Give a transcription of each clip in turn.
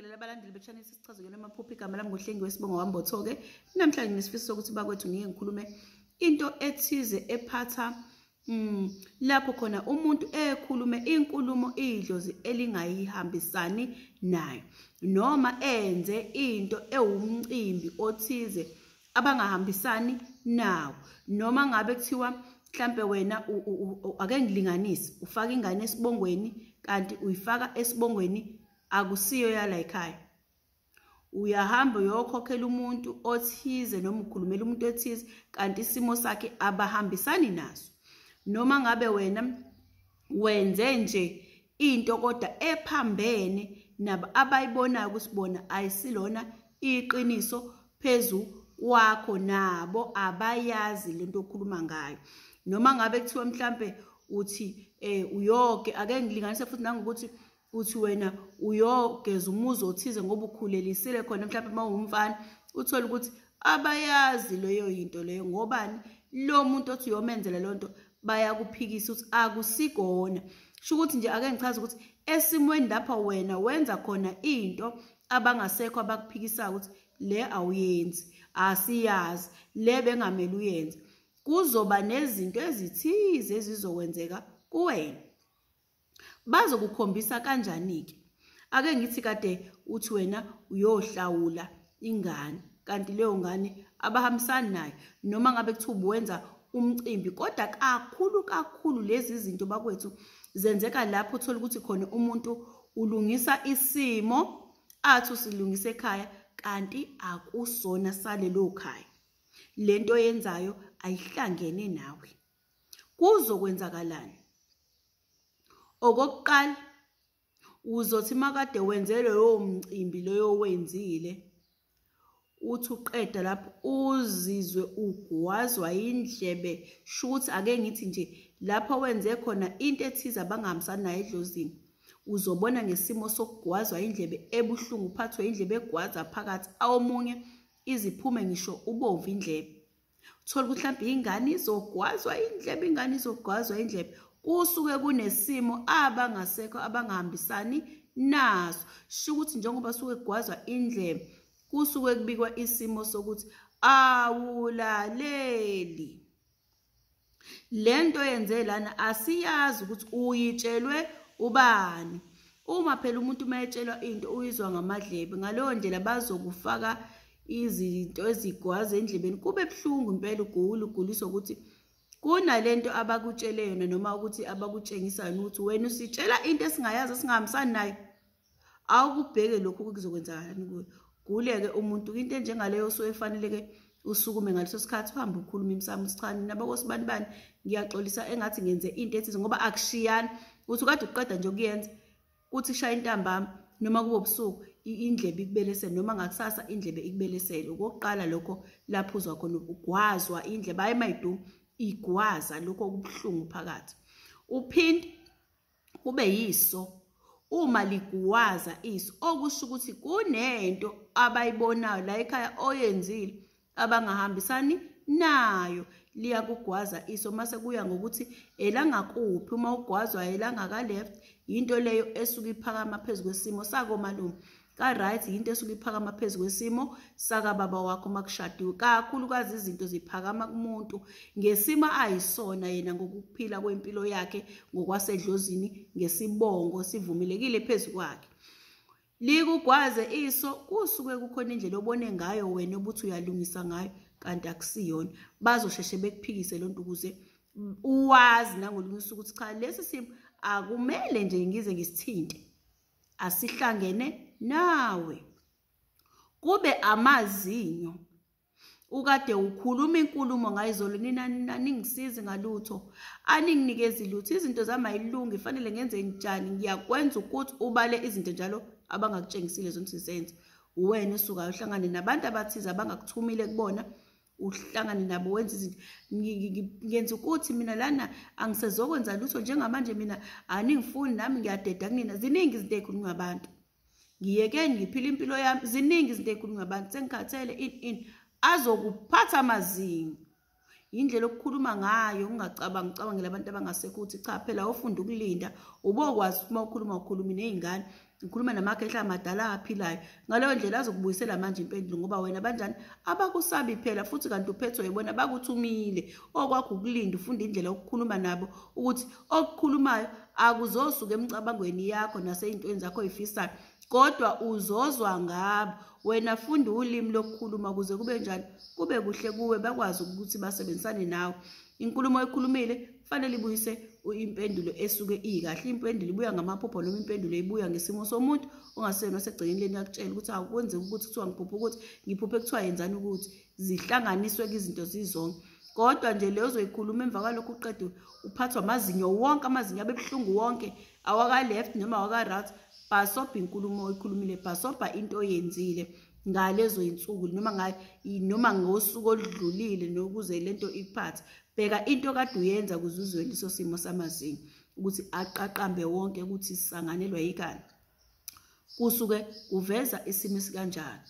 Ngibingelele abalandeli be-channel Sichazekele Amaphupho. Igama lami nguHlengiwe Sibongo Wambotho-ke. Namhlanje nginesifiso sokuthi bakwethu ngike ngikhulume into ethize ephatha lapho khona umuntu ekhulume inkulumo idlozi elingayihambisani nayo, noma enze into ewumcimbi othize abangahambisani nawo, noma ngabe kuthiwa mhlambe wena ake ngilinganise, ufaka ingane esibongweni kanti uyifaka esibongweni akusiyo yala ekhaya. Uyahamba uyokhokhela umuntu othize noma ukhulumela umuntu othize kanti isimo sakhe abahambisani naso. Noma ngabe wena wenze nje into kodwa ephambene nabo abayibonayo ukuthi bona ayisilona iqiniso phezu kwakho, nabo abayazi lento okhuluma ngayo. Noma ngabe kuthiwa mhlambe uthi uyoke, ake ngilinganise futhi nangokuthi uthi wena uyogeza umuzi othize ngoba ukhulelisile khona, mhlawumbe uma uwumfana uthole ukuthi abayazi leyo yinto leyo, ngobani lo muntu othi uyomenzela leyo nto bayakuphikisa ukuthi akusikona. Sho ukuthi nje ake ngichaze ukuthi esimweni lapha wena wenza khona into abangasekho abakuphikisayo ukuthi le awuyenzi, asiyazi le bengamele uyenze, kuzoba nezinto ezithize ezizokwenzeka kuwena. Bazokukhombisa kanjani-ke? Ake ngithi kade uthi wena uyohlawula ingane kanti leyo ngane abahambisani nayo, noma ngabe kuthiwa ubuwenza umcimbi. Kodwa kakhulu kakhulu lezi zinto bakwethu zenzeka lapho uthola ukuthi khona umuntu ulungisa isimo athi usilungisa ekhaya kanti akusona salelo khaya, lento oyenzayo ayihlangene nawe. Kuzokwenzakalani? Okokuqala, uzothi makade wenze loyo mcimbi loyo wenzile, uthi uqeda lapho uzizwe ugwazwa indlebe. Shuthi ake ngithi nje lapho wenze khona into ethize abangahambisani nayo edlozini, uzobona ngesimo sokugwazwa indlebe ebuhlungu, uphathwe indlebe egwaza phakathi, omunye iziphume ngisho ubomvu indlebe. Uthola ukuthi mhlawumbe ingane izogwazwa indlebe, ingane izogwazwa indlebe. Kusuke kunesimo abangasekho abangahambisani naso. Sho ukuthi njengoba suke kugwazwa indlebe, kusuke kubikwa isimo sokuthi awulaleli. Lento yenze lana asiyazi ukuthi uyitshelwe ubani. Uma phela umuntu mayetshelwa into uyizwa ngamadlebe, ngaleyo ndlela bazokufaka izinto ezigwaza endlebeni, kube buhlungu impela, ugula uguliswa ukuthi kunalento abakutshele yona noma ukuthi abakutshengisayo ukuthi wena usitshela into esingayazi esingahambisani nayo. Awukubheke lokhu kuzokwenzakalani kuwe. Guleke umuntu into enjengaleyo osuke efaneleke usukume ngaleso sikhathi uhambe ukhuluma imsamo uthi cha nina bakosibani bani ngiyaxolisa engathi ngenze into ethize, ngoba akushiyani uthi ukade uqeda nje ukuyenza kuthi shaya intambama noma kube ubusuku indlebe ikubelesele, noma ngakusasa indlebe ikubelesele. Okokuqala lokho lapho uzwa khona ugwazwa indlebe, hayi mayidu igwaza lokho okubuhlungu phakathi. Uphinde kube yiso uma ligwaza iso, okusho ukuthi kunento abayibonayo la ekhaya oyenzile abangahambisani nayo, liyakugwaza iso. Mase kuya ngokuthi elangakuphi, uma ugwazwa elanga left into leyo esuke iphakama phezu kwesimo sakomalume, ka right into esuke iphakama phezu kwesimo sakababa wakho makushadiwe. Kakhulukazi izinto ziphakama kumuntu ngesimo ayisona yena ngokuphila kwempilo yakhe ngokwasedlozini, ngesibongo sivumelekile phezu kwakhe. Likugwaze iso, kusuke kukhona indlela obone ngayo wena obuthi uyalungisa ngayo kanti akusiyona. Bazosheshe bekuphikise lonto ukuze uwazi nangolunye usuku ukuthi cha lesi simo akumele nje ngize ngisithinte, asihlangene nawe. Kube amazinyo, ukade ukhuluma inkulumo ngayizolo, nina ningisizi ngalutho, aninginikezi lutho, izinto zami ayilungi, fanele ngenze njani, ngiyakwenza ukuthi ubale izinto njalo abangakutshengisile zona sizenze. Wena usuka uhlangane nabantu abathize abangakuthumile kubona, uhlangane nabo wenza izinto. Ngenza ukuthi mina lana angisezokwenza lutho njengamanje, mina aningifuni nami ngiyadeda kunina. Ziningi izinto ezikhulunywa abantu, ngiyekeni ngiphila impilo yami, ziningi izinto ezikhulunywa abantu, sengikhathele in azokuphatha amazinyo. Indlela okukhuluma ngayo ungacabangi ucabangela abantu abangasekho ukuthi cha phela ufunda ukulinda, ubokwazi uma ukhuluma ukhuluma nezingane. Ngikhuluma namakhehla amadala aphilayo. Ngaleyo ndlela azokubuyisela manje impendulo, ngoba wena banjani abakusabi phela, futhi kanti uphethwe yibona, bakuthumile. Okwakho ukulinda, ufunda indlela yokukhuluma nabo, ukuthi okukhulumayo akuzosuka emicabangweni yakho nasey'ntweni zakho oyifisayo, kodwa uzozwa ngabo. Wena funda ulimi lokukhuluma ukuze kube njani, kube kuhle kuwe, bakwazi ukuthi basebenzisane nawe. Inkulumo oyikhulumile kufanele ibuyise impendulo esuke ikahle. Impendulo ibuya ngamaphupho, noma impendulo ibuya ngesimo somuntu ongasena osegcekeni leni yakutshela ukuthi akwenzeki ukuthi kuthiwa ngiphuphe ukuthi ngiphuphe kuthiwa yenzani, ukuthi zihlanganiswe izinto zizonke. Kodwa nje leyo ozoyikhuluma emva kwalokhu uqede uphathwa amazinyo wonke, amazinyo abe buhlungu wonke, awaka left noma awaka right. Bhasobha inkulumo oyikhulumile, bhasobha into oyenzile ngalezo insuku noma ngosuku oludlulile, nokuze lento ikuphathe. Bheka into kade uyenza ukuze uzwe leso simo samazinyo ukuthi aqaqambe wonke, ukuthi sisanganelwa yikani, kusuke kuveza isimo esikanjani.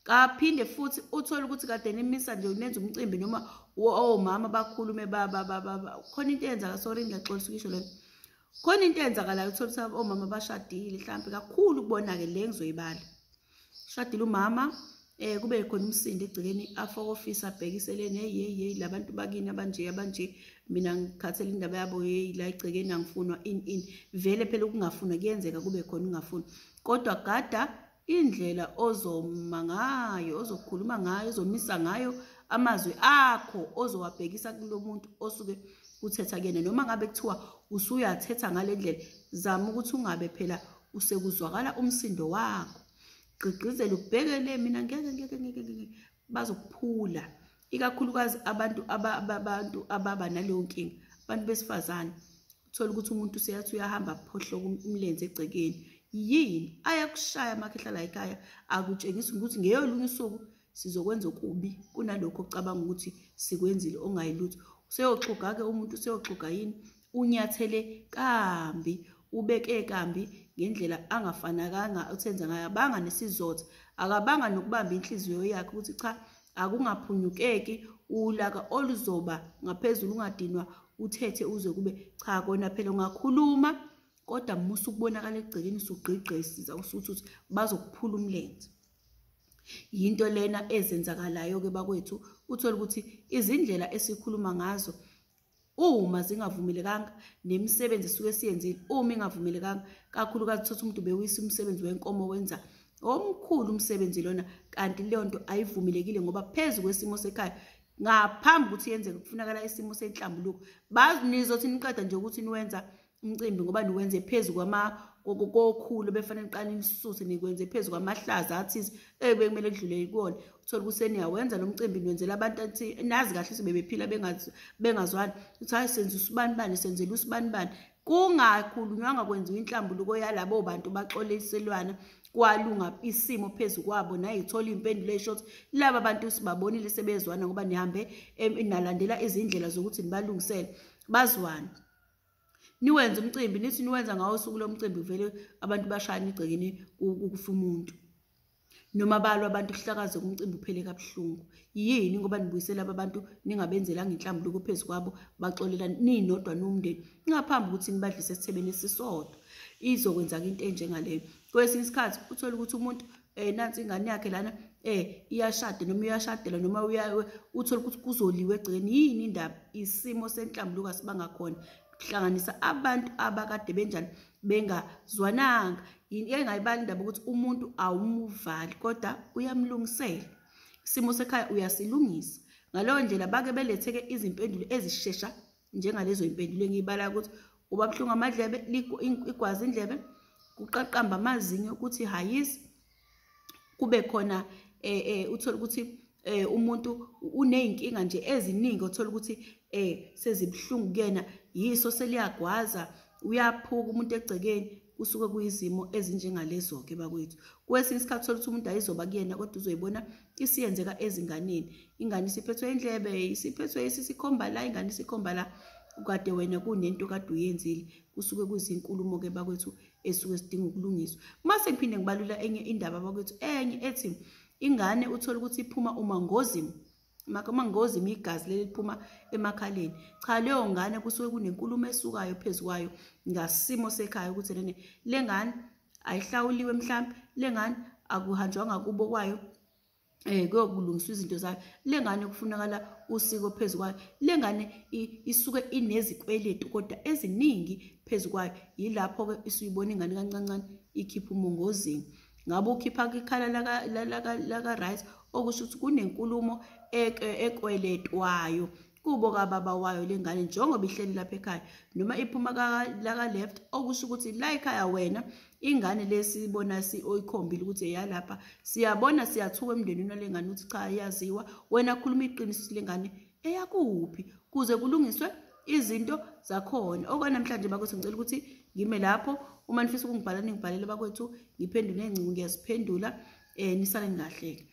Kaphinde futhi uthole ukuthi kade nimisa nje nenza umcimbi, noma omama bakhulume khona into eyenzaka, sorry ngiyaxolisa ukusho lento, khona into eyenzakalayo. Uthole ukuthi omama bashadile mhlampe kakhulu, kubona-ke le ngizoyibala, shadile umama, kube khona umsindo egcekeni, afokofisa abhekiseleni, hey hey hey, labantu bakini abanje abanje, mina ngikhathele indaba yabo, hey la egcekeni angifunwa ini. Vele phela ukungafunwa kuyenzeka, kube khona ungafunwa, kodwa gada indlela ozoma ngayo, ozokhuluma ngayo, ozomisa ngayo amazwi akho ozowabhekisa kulo muntu osuke uthetha kuyena. Noma ngabe kuthiwa usuyathetha ngale ndlela, zama ukuthi ungabe phela usekuzwakala umsindo wakho. Gqigqizela ubhekele, mina ngeke ngeke ngeke ngeke, bazokuphula. Ikakhulukazi abantu abantu ababa naleyo nkinga, abantu besifazane. Uthola ukuthi umuntu useyathi uyahamba phohloka umlenze egcekeni, yini ayakushaya amakhehla la ekhaya, akutshengisa ukuthi ngeyolunye usuku sizokwenza okubi kunalokho ocabanga ukuthi sikwenzile ongayilutho. Useyoxuga-ke umuntu, useyoxuga yini, unyathele kambi, ubeke kambi ngendlela angafanakanga uthenza ngayo, abanga nesizotha, akabanga nokubamba inhliziyo yakhe ukuthi cha akungaphunyukeki ulaka oluzoba ngaphezulu, ungadinwa uthethe uze kube cha kona phela ungakhuluma, kodwa musa ukubonakala egcekeni usugqigqisiza usuthi bazokuphula umlenze. Yinto lena ezenzakalayo-ke bakwethu, uthole ukuthi izindlela esikhuluma ngazo uma zingavumelekanga, nemisebenzi esuke siyenzile uma ingavumelekanga, kakhulukazi uthatha umuntu bewisa umsebenzi wenkomo, wenza omkhulu umsebenzi lona, kanti leyo nto ayivumelekile, ngoba phezu kwesimo sekhaya ngaphambi ukuthi yenzeke kufunakala isimo senhlambuluko. Nizothi niqeda nje ukuthi niwenza umcimbi, ngoba niwenze phezu kokhulu befanele niqale nisuse, nikwenze phezu kwamahlaza athize ebekumele kudlule kuwona. Uthole ukuthi seniyawenza lo mcimbi, niwenzela abantu athi nazi kahle ukuthi bebephila bengazwani, uthi hayi senza usibanibani, senzela usibanibani, kungakhulunywanga kwenziwa inhlambuluko yalabo bantu baxoliselwana, kwalunga isimo phezu kwabo, nayithola impendulo esho ukuthi laba bantu sibabonile sebezwana, ngoba nihambe nalandela izindlela zokuthi nibalungisele bazwane. Niwenze umcimbi, nithi niwenza ngawo usuku lomcimbi, vele abantu bashayana igcekeni kufa umuntu, noma balwa abantu kuhlakaze umcimbi uphele kabuhlungu. Yini? Ngoba nibuyisela abantu ningabenzelanga inhlambuluko phezu kwabo, baxolela ninodwa nomndeni ngaphambi ukuthi nibadlise esithebeni esisodwa. Izokwenzaka into enjengaleyo. Kwesinye isikhathi uthole ukuthi umuntu nansi ingane yakhe lana iyashada noma uyashadela noma uthole ukuthi kuzoliwe egcekeni. Yini indaba? Isimo senhlambuluko asibanga khona, kuhlanganisa abantu abakade benjani bengazwananga. Yini engayibali indaba ukuthi umuntu awumuvali kodwa uyamlungisela isimo sekhaya, uyasilungisa. Ngaleyo ndlela bake beletheke izimpendulo ezishesha njengalezo impendulo engiyibala ukuthi uba buhlungu amadlebe, igwazi indlebe, kuqaqamba amazinyo, ukuthi hayisi kube khona uthola ukuthi umuntu uneyinkinga nje eziningi, othola ukuthi sezibuhlungu kuyena, yiso seliyagwaza, uyaphuka umuntu egcekeni. Kusuke kuyizimo ezinjengalezo-ke bakwethu. Kwesinye isikhathi uthola ukuthi umuntu ayizoba kuyena, kodwa uzoyibona isiyenzeka ezinganeni. Ingane isiphethwe indlebe, isiphethwe isikhomba la, ingane isikhomba la, kade wena kunento kade uyenzile. Kusuke kuzinkulumo-ke bakwethu esuke sidinga ukulungiswa. Mase ngiphinde ngibalula enye indaba bakwethu, enye ethi ingane uthola ukuthi iphuma umangozini, umangozini igazi leli liphuma emakhaleni. Cha, leyo ngane kusuke kunenkulumo esukayo phezu kwayo ngasimo sekhaya, ukuthi lene le ngane ayihlawuliwe mhlambe, le ngane akuhanjwanga kubo kwayo kuyokulungiswa izinto zayo, le ngane kufunakala usiko phezu kwayo, le ngane isuke inezikweletu kodwa eziningi phezu kwayo. Yilapho-ke isuyibona ingane kancancane ikhipha umongozini. Ngabe ukhipha ikhala laka-right, okusho ukuthi kunenkulumo ekweletwayo kubo kababa wayo le ngane njengoba ihleli lapha ekhaya, noma iphuma laka-left, okusho ukuthi la ekhaya wena ingane lesibona oyikhombile ukuthi eyalapha, siyabona siyathuka emndenini wale ngane ukuthi cha iyaziwa, wena khuluma iqiniso le ngane eyakuphi kuze kulungiswe izinto zakhona. Okwanamhlanje bakwethu ngicela ukuthi ngime lapho. Uma nifisa ukungibhala ningibhalele bakwethu, ngiphendule ney'ngcingo ngiyaziphendula. Nisale nikahle-ke.